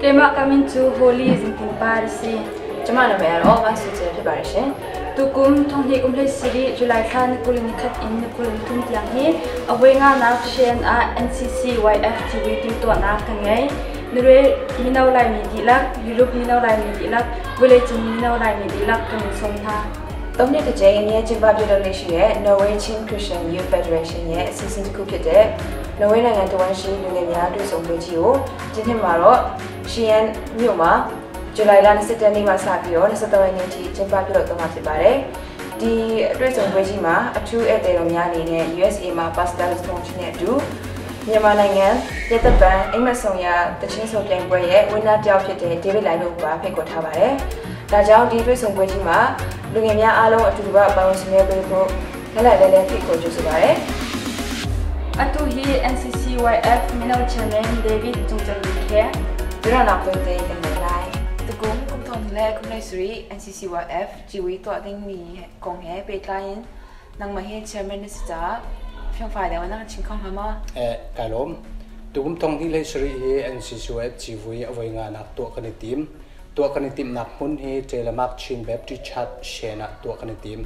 Keimah ka min cu Holly Zingtin Par a si. ကျမနာမည်ကတော့မဆူချေဖြစ်ပါတယ်ရှင်။ Tukum thonghnih kum hlei sarih July thla ni 21 in ni 23 tiang hi a voi nganak Shan ah NCC YF TV timhtuahnak kan ngei. Nure mino Laimi dihlak, Europe mino Laimi dihlak, vawleicung mino Laimi dihlak kan in sawm hna. သုံးနှစ်တစ်ကြိမ်အမြဲကျင်းပပြုလုပ်လေ့ရှိတဲ့ Norway Chin Christian Youth Federation ရဲ့အစီအစဉ်တစ်ခုဖြစ်တဲ့ Norway နိုင်ငံတဝန်းရှိလူငယ်များတွေ့ဆုံပွဲကြီးကို ဒီနှစ်မှာတော့ ရှီယန်မြို့မှာ ဇူလိုင်လ 21ရက်နေ့မှစပြီးတော့ 23ရက်နေ့ထိ ကျင်းပပြုလုပ်သွားမှာဖြစ်ပါတယ်။ ဒီအတွေ့အကြုံပွဲကြီးမှာ အထူးဧည့်သည်တော်များအနေနဲ့ USA မှာ Pastor စထုံးချင်းနဲ့အတူ မြန်မာနိုင်ငံရတပန်အိမ်မက်ဆောင်ရတချင်းစုံပြိုင်ပွဲရဲ့ winner တယောက်ဖြစ်တဲ့ David Lai တို့က ဖိတ်ခေါ်ထားပါတယ်။ ဒါကြောင့် ဒီတွေ့ဆုံပွဲကြီးမှာ လူငယ်များအားလုံးအတူတူပါဝင်ဆွေးနွေးပေးဖို့ လက်လက်လဲလဲဖိတ်ခေါ်ကြိုဆိုပါရစေ။ Atu hi NCCYF Mino Chairman David Chungchang Bik he. ပြရနာပွင့်တဲ့ကံလိုက်တကုံကုံထုံလဲကုံလဲစရီ NCCYF ជីဝီတော့တင်းမီကုံဟဲပေတလိုင်းနงမဟေ chairman စတာဖျောင်းဖိုင်တယ်ဝနာချင်းခေါင်းမ အဲကဲလုံးตุกุมทองที่เลยสรีเฮ NCCYF จีวีอวัยงานักตัวกันติมตัวกันติมนักมุนเฮเจลมักชินแบบที่ชัดเชนะตัวกันติม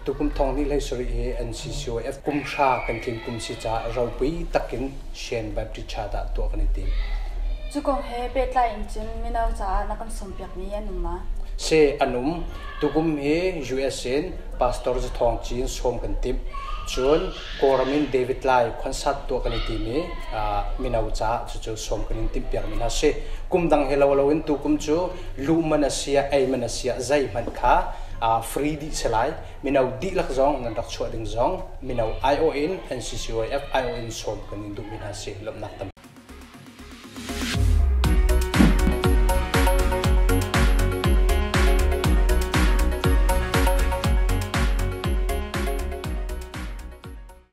ตุกุมทองที่เลยสรีเฮ NCCYF กุมชากันทิมกุมสิจาเราปีตักินเชนแบบที่ชาดตัวกันติม Cu kong he pehtlai in cun mino caah na kan sawmpiak mi an um ma? Se anum tukum he US in Pastor Thong Chin som kan tim, cun Kawlram in David Lai concert tuah kan i tim i mino ca cucu som kan in timh piak mi hna si. Kum dang he lo lo in tukum cu lu man a sia, ei man a sia, zeihmanh kha free dih si lai. Mino dihlak zong nan rak chuah ding zong mino IO in NCCOF IO in som kan in duh mi hna si. Lawmhnak tam.